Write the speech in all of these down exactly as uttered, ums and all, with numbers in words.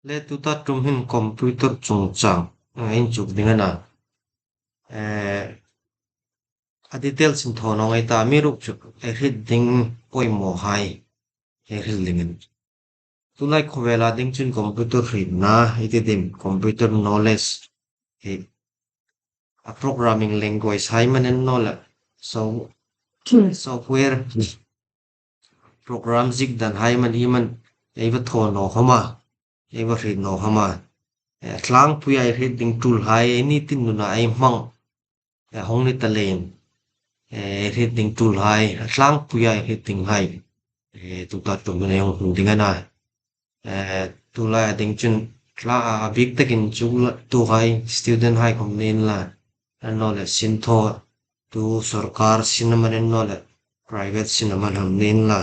Le tuta ṭum hin computer chungchang, eh, inchuk ding a na. Eh, a details in thaw naw ngai ta, amiruokchu ei hriet ding poimawhai ei hril ding a nih. Tulai khawvela ding chun computer hrietna, ei ti ding, computer knowledge, hi, a programming language hai manin naw le, so, software, program ziek dan hai man hi man, ei va thaw naw khawm a, ei va hriet naw khawm a. Eh, tlangpuia ei hriet ding tool hai, ei ni tin nuna ei hmang, eh, hung ni ta leiin, eh, hriet ding tool hai, a tlangpuia hriet ding hai, eh, tuta ṭum hin ei hung hril ding a na. Eh, tulai a ding chun tla a bik takin chu la, tuhai student hai khawm ni inla, annawleh sinthaw, tu sawrkar sin a man annawleh private sin a man khawm ni inla,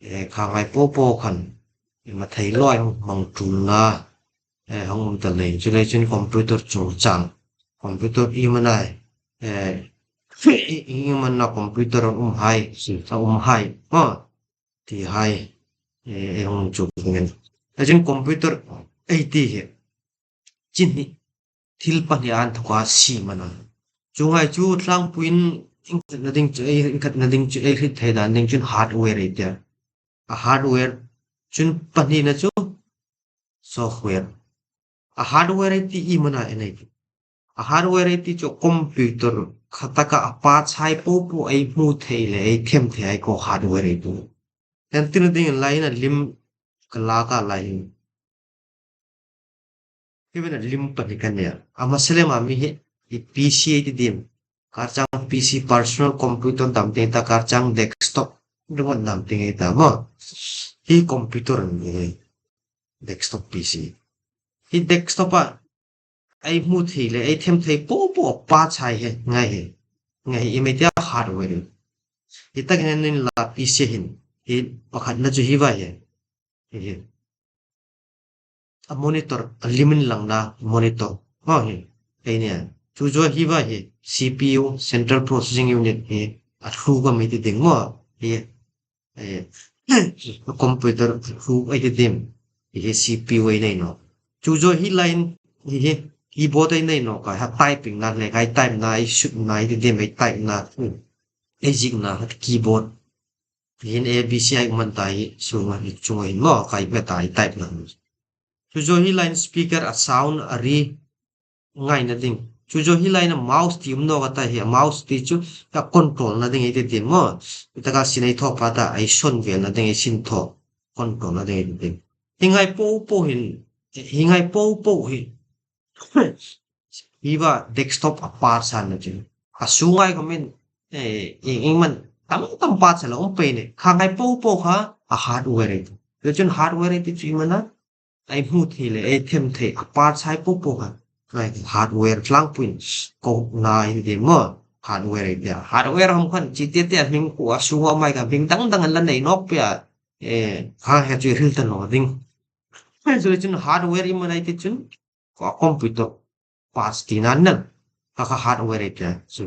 eh, khanghai popo khan, eh, mathei loa hung hmang tulna, eh, hung um ta leiin. Chuleiin chun computer chungchang, computer iem a na, eh, iem a na computer a um hai, a um hai, maw, ti hai, eh, ei hung chu ding a nih. A chun computer ei ti hi, chun hi, thil pahni inthoka siem a na. Chuonghai chu tlangpuiin inkhatna ding chu, ei, inkhatna ding chu, ei hriet thei dan ding chun hardware ei ti a. A hardware, chun pahnina chu software. A hardware ei ti iem a na ei nei. A hardware ei ti chu computer kha taka a parts hai popo ei hmu thei le ei them thei hai kha hardware ei ti. Kan tina dingin laiin a lim ka lak a lai hin. Hi vena lim pahni kan nei a. A hmasa lema mi hi, hi P C ei ti ding. Karchang P C personal computer dam ding ei ta, karchang desktop ringawt dam ding ei ta maw. Hi computer a nih, desktop P C. Hi desktop-a ei hmu thei le ei them thei popo parts hai hi, ngai hi. Ngai hi, iem ei ti a, hardware. Hi takin inla P C hin. Hi pakhatna chu hi va hi. Hi hi. A monitor, a lim inlangna monitor. Haw hi. Ei nih. Chu chu hi va hi. C P U, Central Processing Unit hi. A hruk a mi ti ding maw. Hi. Eh, computer hruk ei ti ding. Hi hi C P U ei nei nawk. Chu chu hi laiin hi hi keyboard ei nei nawk a. Ha typing na le, ei type na, ei sut na, ei ti ding, ei type na. Hmm. Ei ziek na, ha keyboard. Hin A B C ei man ta hi, sunga hi, chunga hin maw, ei hmet a, ei type na. Chu chu hi laiin speaker a sound a ri ngaina ding. Chu chu hi laiin a mouse ti um nawk a ta hi, a mouse ti chu ka control na ding ei ti ding maw. Hi taka sin ei thaw pha ta, ei sawn velna ding, ei sin thaw control na ding ei ti ding. Hi ngai popo hin, hi ngai popo hi. Hi va desktop a parts a na chu. A sunga ei comment, eh, eng, eng man tam tam parts a la um pei ni. Kha ngai popo kha a hardware ei ti. Chu chun hardware ei ti chu iem a na, ei hmu thei le ei them thei a parts hai popo kha. Ngai hardware tlangpuiin ko na ei ti maw. Hardware ei ti a. Hardware hawm khan chi te te a hming kha a sunga um hai kha hming dang dang an la nei nawk pei a. Eh, kha hi chu hril ta naw ding. Chu chun hardware iem a na ei ti chun, a computer parts tina a nih. Kha kha hardware ei ti a. Chu.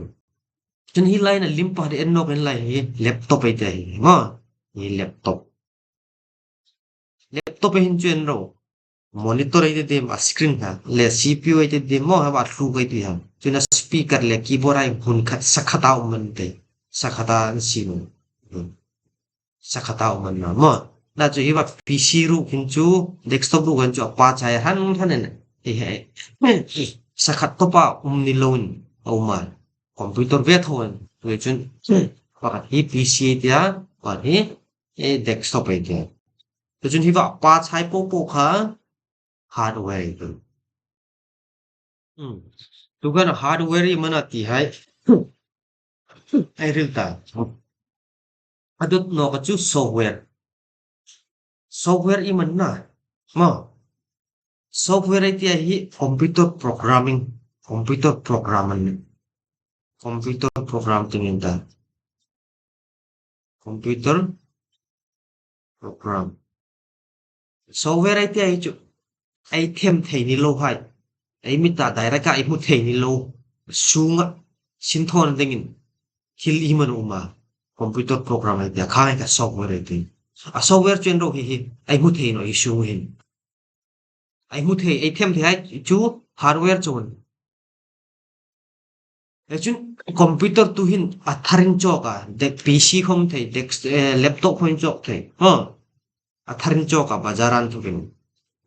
Chun hi laiin a lim pahni en nawk inla hi laptop ei ti a hi. Maw. Hi laptop. Laptop ei hin chu en ro. Monitor ei ti ding, a screen ha. Le C P U ei ti ding maw, ha va hruk ei ti ha. Chun a speaker le keyboard hai hun khat, sakhata um man te. Sakhata an si nu. Hmm. Sakhata um man na maw. Na chu hi va P C ruok hin chu, desktop ruok hin chu a parts hai hran hran en. Hi hi. Sakhat tawpa um ni loin a um a. Computer ve tho en. Chu chun, pakhat hi P C ei ti a, pakhat hi, eh, desktop ei ti a. Chu chun hi va parts hai popo kha hardware ei ti. Hmm. Tu khan hardware iem a na ti hai. Ei hril ta. A dawt nawka chu software. Software iem a na. Maw. Software ei ti a hi computer programming. Computer program a nih. Computer program ti ngei ta. Computer program. Software ei ti a hi chu ei them thei ni lo hai. Ei mit a direct a ei hmu thei ni lo. Sunga sin thawna dingin thil iem an um a. Computer program ei ti a, kha ngai kha software ei ti. A software chu en ro hi hi. Ei hmu thei naw hi sung hin. Ei hmu thei, ei them thei hai chu hardware chu a nih. Ei chun computer tu hin a tharin chawk a, de P C khom thei, desk, eh, laptop khom chawk thei. Ha. A tharin chawk a, bazar an tu hin.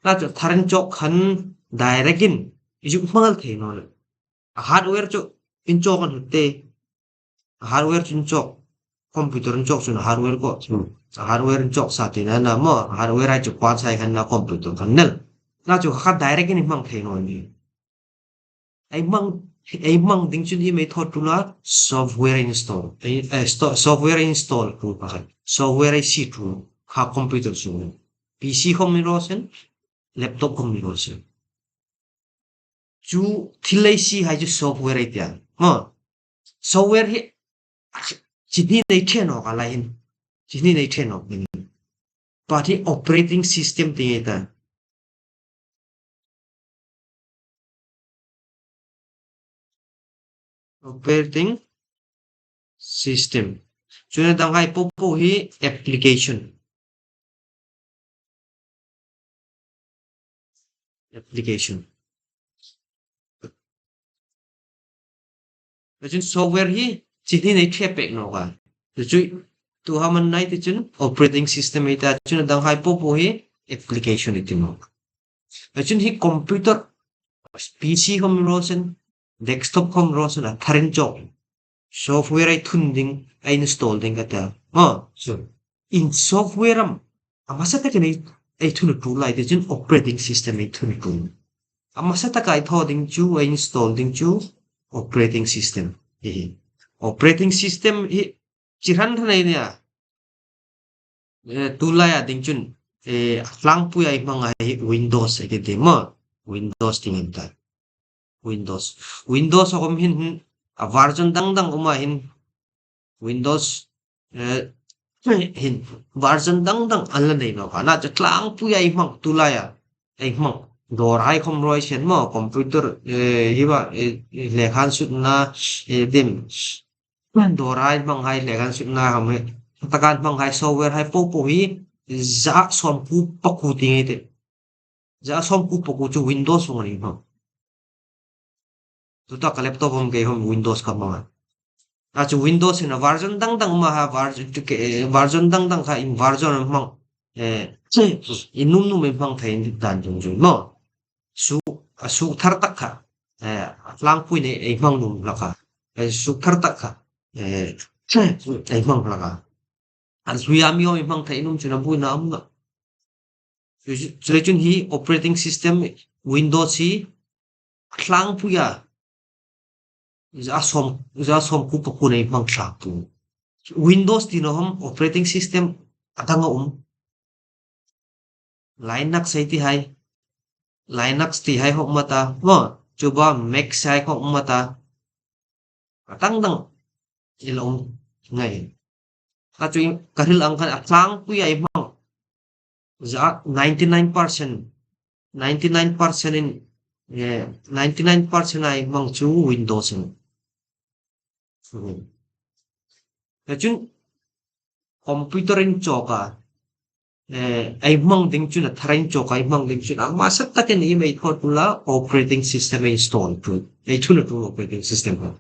Na chu tharin chawk khan direct in, i zuk hmang thei naw le. A hardware chu in chawk an hmu thei. A hardware chu in chawk. Computer in chawk chun a hardware ko. Hmm. A hardware in chawk sa ti na na maw. A hardware ai chu parts ai khan na computer khan nel. Na chu kha direct in hmang thei naw ni. Ei hmang, ei hmang ding chun iem ei thaw tul a, software install. Ei, eh, sto-, software install tul pakhat. Software ei sie tul kha computer chu. P C khom ni raw se, laptop khom ni raw se. Chu thil ei sie hai chu software ei ti a. Maw. Software hi chi hni nei ṭhe nawk a lai hin. Chi hni nei ṭhe nawk ding. But hi operating system ti ngei ta. Operating system. Chun a dang hai po po hi application. Application. Chun software hi chi hni nei ṭhe pek nawk a. Chu tu ha man nai ti chun operating system ei ta, chun a dang hai po po hi application ei ti nawk. Chun hi computer, P C khom raw se, desktop khom raw se, a tharin chawk. Software ei thun ding, ei install ding ka ta. Ha, so. In software am, a hmasa takin ei, ei thun tul lai ti chun operating system ei thun tul. A hmasa taka ei thaw ding chu, ei install ding chu operating system. Hi hi. Operating system hi chi hran hran ei nia. Eh, tu laia ding chun, eh, a tlangpui ei hmang a hi Windows ei ti maw. Windows ti ngei ta. Windows. Windows a um hin, hin, a version dang dang um a hin. Windows, eh, hin, version dang dang an la nei nawk a. Na chu tlangpui ei hmang, tu laia ei hmang. Dawr hai khom raw se maw, computer, eh, hi va, eh, lekhan sutna, eh, dim. Dawr hai hmang hai, lekhan sutna ham hai. Takan hmang hai, software hai po po hi, za sawmkuo pakuo ti ngei te. Za sawmkuo pakuo chu Windows hung a ni hmang. Tu ta ka laptop hom kei hom Windows ka hmang a. A chu Windows hin a version dang dang um a ha, version, version dang dang kha in version hmang. Eh, in num num in hmang thei dan dung zui maw. Su, a suk thar tak kha. Eh, a tlangpui nei ei hmang num hlak a. Eh, suk thar tak kha. Eh, ei hmang hlak a. An hluia mi ei hmang thei num chun a buoina um nawh. Chu, chu, chu chun hi operating system Windows hi a tlangpui a. Za sawm, za sawmkuo pakuo nei hmang thlak tu. Windows ti naw ham operating system a dang a um. Linux ei ti hai. Linux ti hai khom um a ta. Maw, chuba Mac hai khom um a ta. A dang dang. Ei la um ngei. A chu in ka hril ang khan a tlangpui ei hmang. Za ninety nine percent. Ninety nine percent in, eh, ninety nine percent ei hmang chu Windows in. Hmm. Chun computer in chawk a, eh, ei hmang ding chun a tharin chawk a ei hmang ding chun a hmasa takin iem ei thaw tul a operating system ei install tul. Ei thun a tul operating system kha.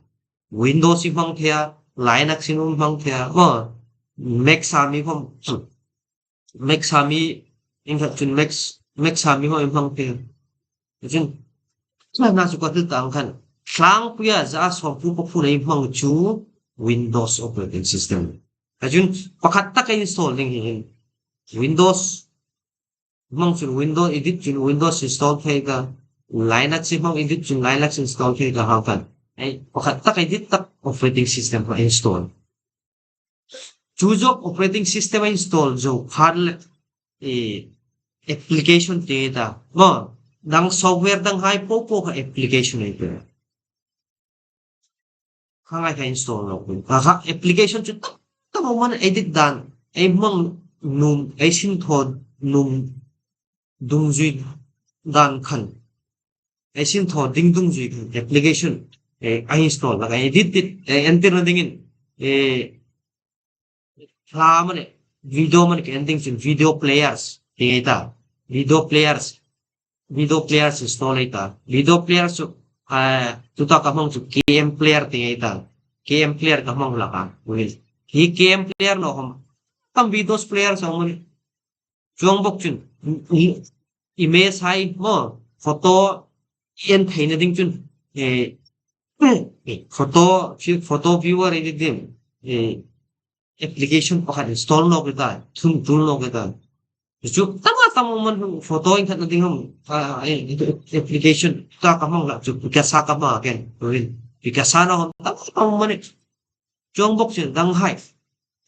Windows ei hmang thei a, Linux ei hmang thei a, maw, Mac sa mi khom, Mac sa mi, ieng khat chun Mac, Mac sa mi khom ei hmang thei a. Chun, na chu ka hril ta ang khan. Tlangpuia za sawmkuo pakuo ei hmang chu Windows operating system. Chun, pakhat tak ei install ding hi hin. Windows hmang chun Windows ei dit chun Windows install thei ka. Linux hmang ei dit chun Linux install thei ka hang khan. Ei, pakhat tak ei dit tak operating system kha install. Chu zawk operating system a install zo phat le, eh, application ti ta. Maw, dang software dang hai po po kha application ei ti. Kha ngai kha install lo. Kha, kha application chu tam tam man ei dit dan. Ei hmang nuom, ei sin thaw nuom dungzui dan khan. Ei sin thaw ding dungzui khan. Application, eh, a install la ka ei dit dit, eh, entirna dingin, eh, hla mani, video mani ka en ding chun video players, ti ngei ta. Video players. video player chu install ei ta. Video player chu, eh, tuta ka hmang chu K M player ti ei ta. K M player ka hmang hlak a. Ui. Hi K M player naw khom. Tam videos player chu a um a nih. Chuong bawk chun, i-, image hai maw, photo en theina ding chun, eh, photo, photo viewer ei ti ding, eh, application pakhat install nawk ei ta, thun tul nawk ei ta. Chu tam a tam a um a nih, photo inkhatna ding khom, ah, eh, application ta ka hmang hlak chu, Picasa ka hmang a, ken, rin. Picasa naw khom tam a tam a um a nih. Chuong bawk chun dang hai.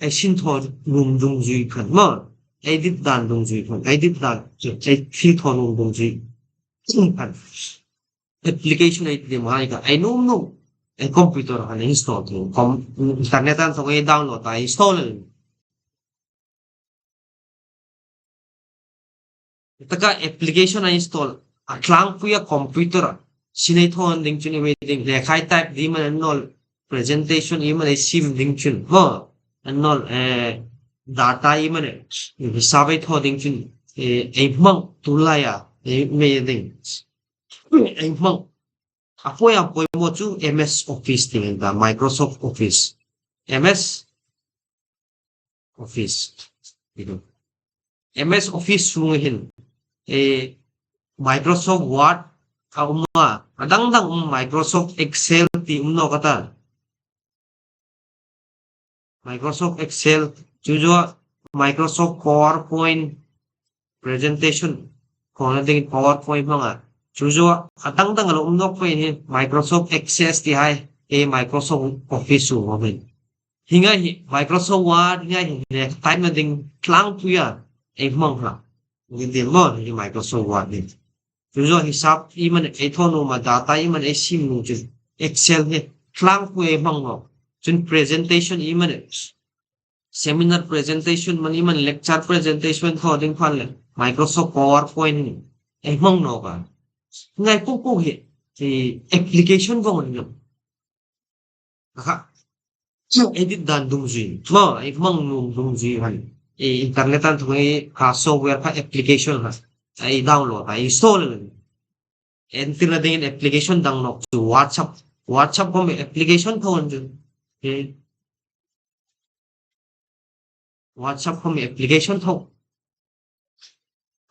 Ei sin thaw nuom dungzui khan maw. Ei dit dan dungzui khan. Ei dit dan. Ei thil thaw nuom dungzui khan. Application ei ti ding hai kha. Ei nuom nuom. Ei computer khan install thei. Com-, internet-an thaw ei download a install. Taka application a install. A tlangpuia computer a. Sin ei thaw ding chun ei ding. Lekha ei type ding am a ni naw. Presentation ei am a ni, ei siem ding chun. Maw. A ni naw, eh, data ei am a ni. Hisap ei thaw ding chun. Eh, ei hmang tu laia. Ei mi ding. Ei hmang. A poimaw, a poimaw chu M S Office ti ei ta, Microsoft Office. M S Office. M S Office sunga hin, eh, Microsoft Word a um a, a dang dang um, Microsoft Excel ti um nawk a ta. Microsoft Excel, chu chu a Microsoft PowerPoint presentation, khawna dingin PowerPoint hmang a. Chu chu a dang dang a lo um nawk pei hin Microsoft Access ti hai, e Microsoft Office chu a um hin. Hi ngai hi Microsoft Word, hi ngai hi le type-na ding tlangpuia ei hmang hlak. Ngi dil maw hi Microsoft Word hi. Chu chu hisap ei am a ni, ei thaw nuom a, data ei am a ni, ei siem nuom chu Excel hi tlangpui ei hmang nawk. Chun presentation ei am a ni, seminar presentation am a ni, ei am a ni, lecture presentation thaw ding khan le Microsoft PowerPoint hi ei hmang nawk a. Ngai po po hi, hi application vong a ni nawh. Kha. Chu ei dit dan dungzui. Maw, ei hmang nuom dungzui khan. Ei internet-an thaw ei kha software kha application kha. Ei download a, ei install a. Entirna dingin application dang nawk chu WhatsApp. WhatsApp khom application thaw a ni chu. Ei WhatsApp khom application thaw.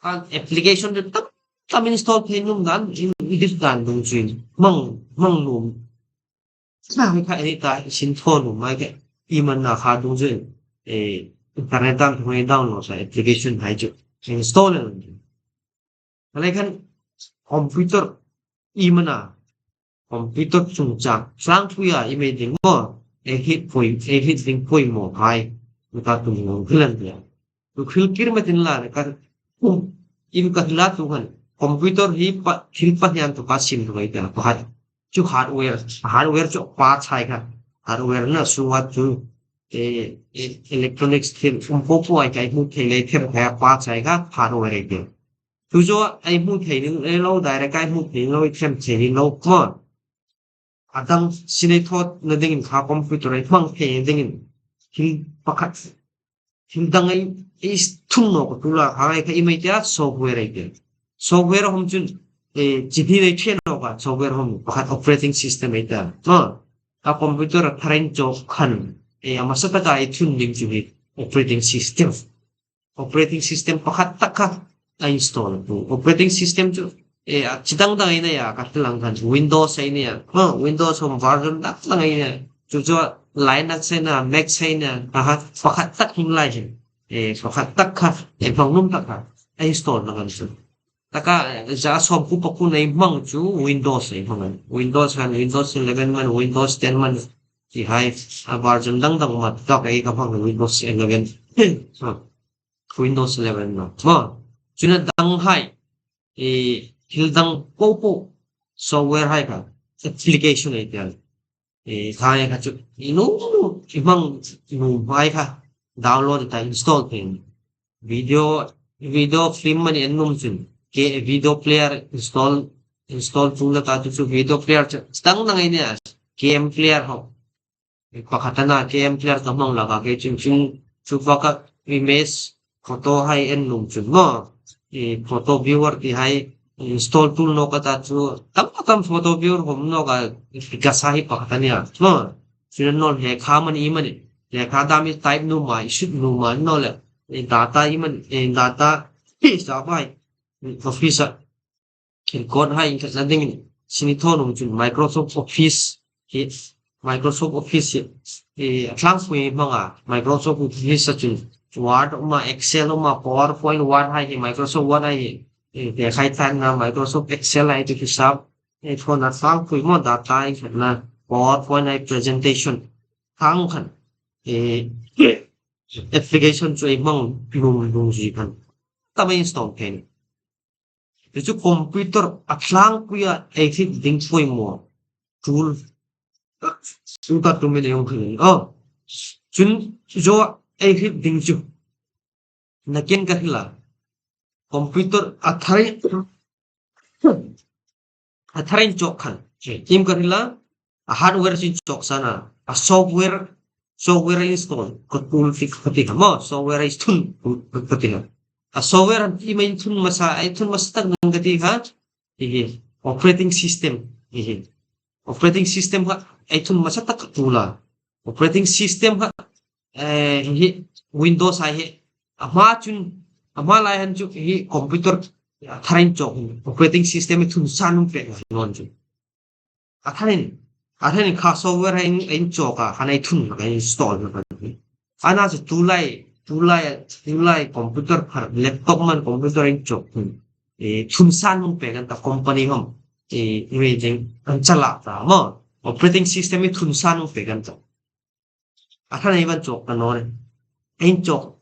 Kha application chu tam tam install thei nuom dan, ei dit dan dungzui. Hmang, hmang nuom. Kha, kha ei ta, ei sin thaw nuom mai kha. Ei am a ni kha dungzui. Eh, internet-an thaw ei download sa application hai chu. Install a. Kha le khan computer ei am a ni, computer chungchang tlangpuia ei mi ding maw, ei hriet poi, ei hriet ding poimaw hai, mi ka tum ngawt hlak a nih. Tu hril kir ma tin la le ka, um, in ka hril a tu khan, computer hi pa, thil pahni an tu ka siem tu ka ei ta, pakhat chu hardware, hardware chu parts hai kha, hardware na suwa chu, e, e, electronics thil um po po hai ka ei hmu thei le thil kha parts hai kha, hardware ei ti. Chu chu ei hmu thei ni lo, direct ei hmu thei ni lo, ei thlem thei ni lo, maw. A dang sin ei thawna dingin kha computer ei hmang thei dingin thil pakhat, thil dang ei, ei thun nawk a tu la, kha ei kha ei mi tia software ei ti. Software khom chun, eh, chi hni ei ṭhe nawk a, software khom pakhat operating system ei ta. Maw, a computer a thar inchawk khan, eh, a hmasa taka ei thun ding chu hi operating system. Operating system pakhat tak kha a install a tu. Operating system chu, eh, a chi dang dang ei nei a, ka ti lang khan Windows ei nei a. Ha, Windows khom version dang dang ei nei a. Chu chu Linux ei nei a, Mac ei nei a. Aha, pakhat tak hung lai hin. Eh, pakhat tak kha, eh, hmang nuom tak kha a install-na khan chu. Taka, eh, za sawmkuo pakuo ei hmang chu Windows ei hmang a. Windows khan, Windows eleven am a ni, Windows ten am a ni. Ti hai, a version dang dang a um a, tak ei ka hmang Windows eleven. Ha. Windows eleven naw. Maw, chun a dang hai, eh, thil dang po po, software hai kha, application ei ti a. Eh, kha ei kha chu, ei nuom, ei hmang nuom hai kha, download ei ta, install thei. Video, video film am a ni en nuom chun, ke video player install, install tu la ka tu chu video player chu, dang dang ei nei a, game player ho. Pakhat a na, game player ka hmang hlak a, kei chun chun chu pakhat image photo hai en nuom chun maw. I photo viewer ti hai, Install tul nawk a ta chu tam tam photo viewer hom nawk a, ka sa hi pakhat a nia. No. Chu naw le kha man i man le kha dam i type nuom a, i sut nuom a naw le. I data i man, i data hi sa bai. Office a. Kin code hai in ka sa ding ni. Sini tho nung chun Microsoft Office hi, Microsoft Office hi, eh, a tlangpui hmang a, Microsoft Office a chun Word um a, Excel um a, PowerPoint, Word hai hi, Microsoft Word hai hi, eh, te khai tan na Microsoft Excel hai chu hisab, eh, phone a tlangpui maw data hai khat na, PowerPoint hai presentation, thang khan, eh, application chu ei hmang lung lung zi khan. Ta mai install khen. Chu computer a tlangpui a ei hriet ding poimaw. Tool. Chu ta tu mi le yong khin. Oh. Chun zo ei hriet ding chu. Na ken ka hrila. Computer a thar a thar inchawk khan. Iem ka hrila. A hardware chu inchawk san a. A software, software install. Ka tool fix ka ti kha maw. Software ei thun ka ti kha. A software an ti mai thun masa, ei thun masa tak nang ka ti kha. Hi hi. Operating system. Hi hi. Operating system kha ei thun masa tak ka tool a. Operating system kha, eh, hi Windows a hi. A hma chun, a hma lai han chu hi computer a thar inchawk. Operating system ei thun san um pek ngai naw chu. A tharin, a tharin kha software hai in, inchawk a, khan ei thun, khan install na kan. Ana chu tulai, tulai, tulai computer phar, laptop man computer inchawk. E, thun san um pek an ta company hom. E, i mi ding an chala ta maw. Operating system ei thun san um pek an ta. A tharin ei van chawk ta naw le. Inchawk.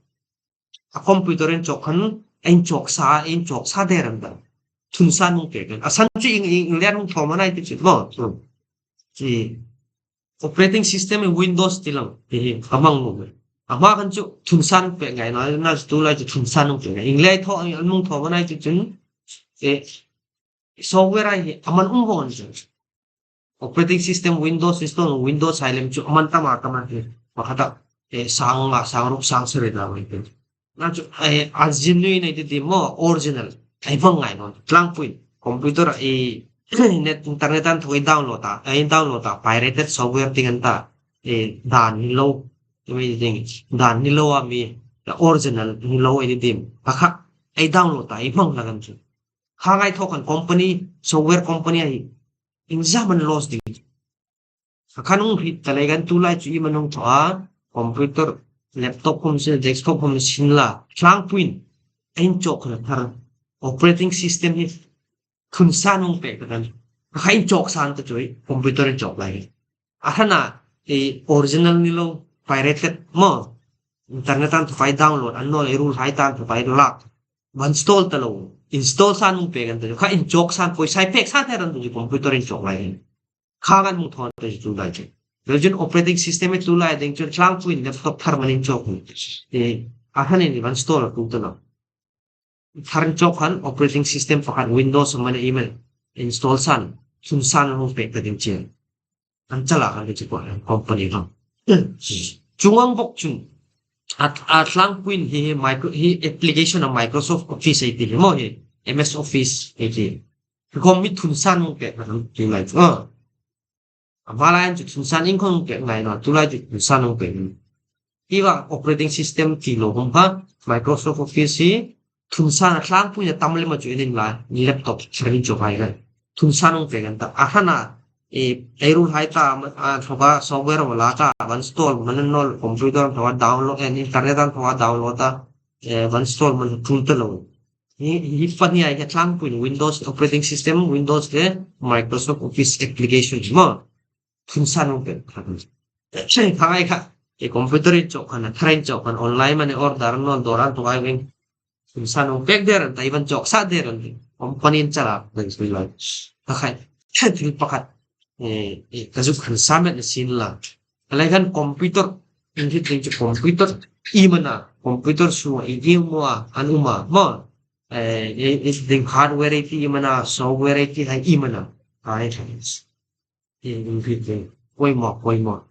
A computer inchawk khan, inchawk sa, inchawk sa der an ta. Thun san um pek an. A san chu ing, ing, ing lian um thawm a nai ti chu maw. Chu. Chi. Operating system hi Windows ti lang. Hi hi, a hmang lo. A hma khan chu thun san um pek ngai naw, na tulai chu thun san um pek ngai. Ing lai thaw, an hmang thawm a nai ti chun. E, software hai hi, a man um vong chu. Operating system Windows install, Windows hai lem chu a man tam a tam a ti. Pakhat a, e, sang nga, sang ruk, sang sari da mai ti. Na chu, e, a genuine ei ti ti maw, original. Ei hmang ngai naw. Tlangpui. Computer a, e, net, internet an thaw ei download a. Ei download a. Pirated software ti kan ta. E, dan ni lo. Ei mi ding. Dan ni lo a mi. Original ni lo ei ti ti. Pakhat. Ei download a. Ei hmang la kan chu. Kha ngai thaw khan company, software company a hi. Iengzam an loss ding. Kha khan hung hriet ta lei kan tulai chu iem an hung thaw a, computer, laptop hom sin, desktop hom sin la, tlangpuiin, inchawk khan a thar, operating system hi thun san um pek ta kan, kha inchawk san ta chu, computer inchawk lai. A hrana, e, original ni lo, pirated maw, internet an thaw kai download, an naw le ruolhai tan thaw kai lak, van install ta lo, install san um pek an ta chu, kha inchawk san, poisa ei pek san her an ta chu, computer inchawk lai. Kha ngan hung thaw ta chu lai chu. Version operating system ei tulai ding chu tlangpuiin laptop thar man inchawk. E, a hranin van install a tu ta lo. Thar inchawk khan operating system pakhat Windows man ei man install san, thun san an hung pek ta ding chu. An chala kan ti chu company khan. Chuong ang bok chun. A, a tlangpuiin hi, hi micro, hi application a Microsoft Office ei ti hi maw hi. M S Office ei ti. Khom mi thun san hung pek kan ti lai chu. A. A hma lai chu thun san ieng khom pek ngai naw, tulai chu thun san hung pek. Hi va operating system ti lo hom ha, Microsoft Office hi thun san a tlangpuiin a tam lem a chu ei ni lai, laptop thar inchawk hai lai. Thun san hung pek an ta. A hrana, e, ei ruolhai ta, a, thaw ka software va lak a, van install, man an naw le computer thaw a download, e, internet an thaw a download a, e, van install man tul ta lo. Hi, hi pahni a hi tlangpuiin Windows operating system, Windows le Microsoft Office application hi maw. Thun san hung pek. Kha ngai kha. E computer inchawk khan, a thar inchawk khan, online man order naw dawr an thaw kai veng. Thun san hung pek der an ta, ei van chawk sa der an ta. Company an chala, ding sui lai. Kha khai. Thil pakhat. E, e, ka zuk han sa met na sin la. Kha lai khan computer, in thit ding chu computer, iem a na, computer sunga, i iem maw, an um a, maw. E, e, e, ding hardware ei ti iem a na, software ei ti hai iem a na. Hai, hai. E, in thit ding. Poimaw, poimaw.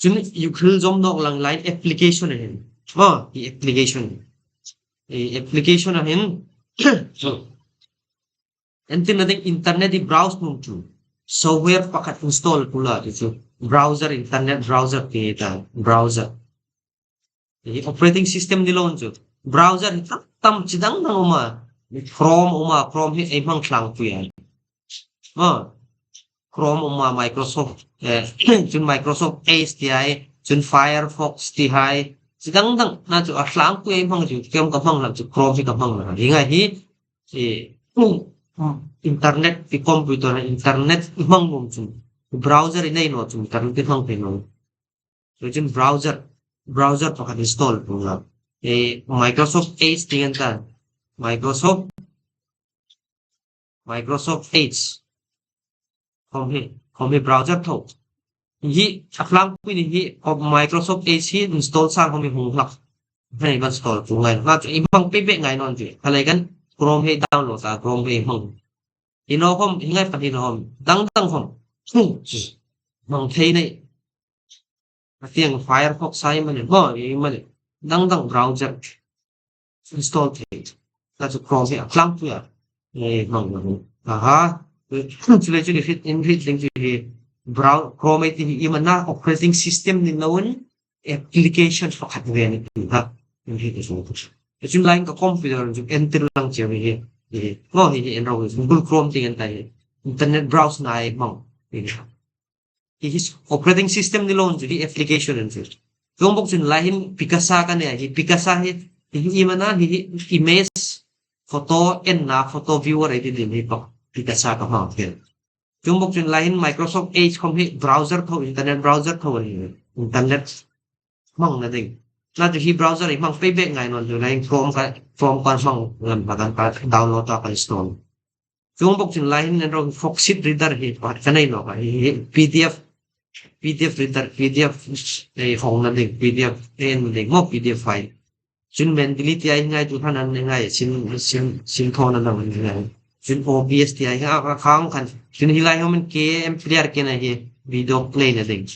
Chun, i hril zawm nawk lang lai application a hin. Maw, i application. E, application a hin. So, Entirna ding internet i browse nuom chun software pakhat install pula ti chu browser, internet browser ti ta, browser. Hi operating system ni lo chu browser hi tam tam chi dang dang a um a. Chrome a um a, Chrome hi ei hmang tlangpui a. Ma, Chrome a um a, Microsoft, eh, chun Microsoft Edge ti hai, chun Firefox ti hai, chi dang dang na chu a tlangpui ei hmang chu, kem ka hmang hlak chu Chrome hi ka hmang hlak. Hi ngai hi, eh, internet, i computer internet i hmang nuom chun, browser i nei naw chun internet i hmang thei naw. Chu chun browser, browser pakhat install pula. Eh, Microsoft Edge ti ngai ta. Microsoft, Microsoft Edge. Khom hi, khom hi browser tho. Hi, a tlangpui ni hi, khom Microsoft Edge hi install sa khom hi hung hlak. Hei, kan install pu ngai. Nga chu i hmang pei pei ngai naw chu. Kha lei khan Chrome hi download ta, Chrome hi hmang. Hi naw khom, hi ngai pahni naw khom. Dang dang khom. Hmang thei nei. A tiang Firefox hai mani, bo, i mani. Dang dang browser install thei. Ka chu Chrome hi a tlangpui a. Eh, hmang naw. Aha. Chu le chu ni hriet, in hriet ding chu hi. Brow-, Chrome ti hi i hmang na operating system ni loin application pakhat ve ni ti ha. In hriet chu. Chu lai ka computer chu entir lang che hi. Hi. Bo, hi, hi, en ro, Google Chrome ti ngai ta hi. Internet browse na ei hmang. Hi. Hi hi operating system ni lo chu hi application an chu. Chuong bok chun lai hin Picasa ka nei a, hi Picasa hi, hi hi i hmang na, hi hi image, photo enna, photo viewer ei ti ding hi bok Picasa ka hmang thei. Chuong bok chun lai hin Microsoft Edge khom hi browser tho, internet browser tho a ni, internet hmangna ding. Na chu hi browser i hmang pei pei ngai naw chu lai hin Chrome ka, Chrome ka hmang ngam ba kan ka download ta ka install. Chuong bok chun lai hin en ro Foxit Reader hi pakhat ka nei nawk a, hi, hi PDF, PDF Reader, PDF, eh, hawngna ding, PDF enna ding, maw PDF file. Chun Mendeley ti hai ngai tu khan an ngai, sin, sin, sin thona dang an ngai. Chun OBS ti hai a, a khang khan. Chun hi lai hin KM Player ka nei hi video play na ding.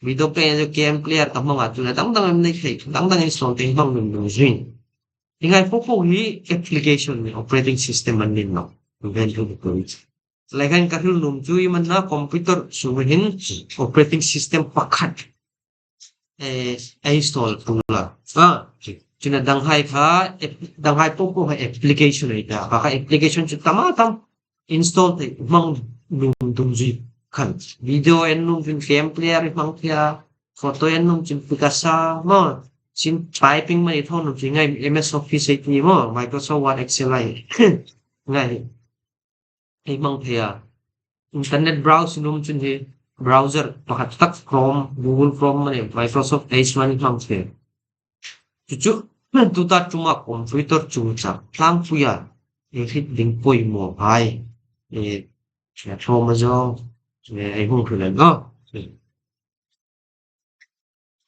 Video play na chu KM Player ka hmang a, chu na dang dang an nei thei, dang dang install thei hmang dum dum zing. Hi ngai po po hi application ni, operating system an ni naw. Ven thu ko. Lai khan ka hril nuom chu i hmang na computer chu hin operating system pakhat, eh, install pula. Ah, chu na dang hai kha, app-, dang hai po po kha application ei ta. Kha kha application chu tam a tam install thei hmang nuom dum zui khan. Video en nuom chun KM Player hmang thei a, photo en nuom chun Picasa, maw, chun typing mani tho nuom chun ngai MS Office ei ti maw, Microsoft Word, Excel hai. Ngai. Ei hmang thei a. Internet browse nuom chun hi browser pakhat tak Chrome, Google Chrome mani, Microsoft Edge mani hmang thei. Chu chu, tuta ṭuma computer chu chu tlangpui a, ei hriet ding poimaw hai. Eh, Chrome a zo, eh, ei hung hril a ni naw.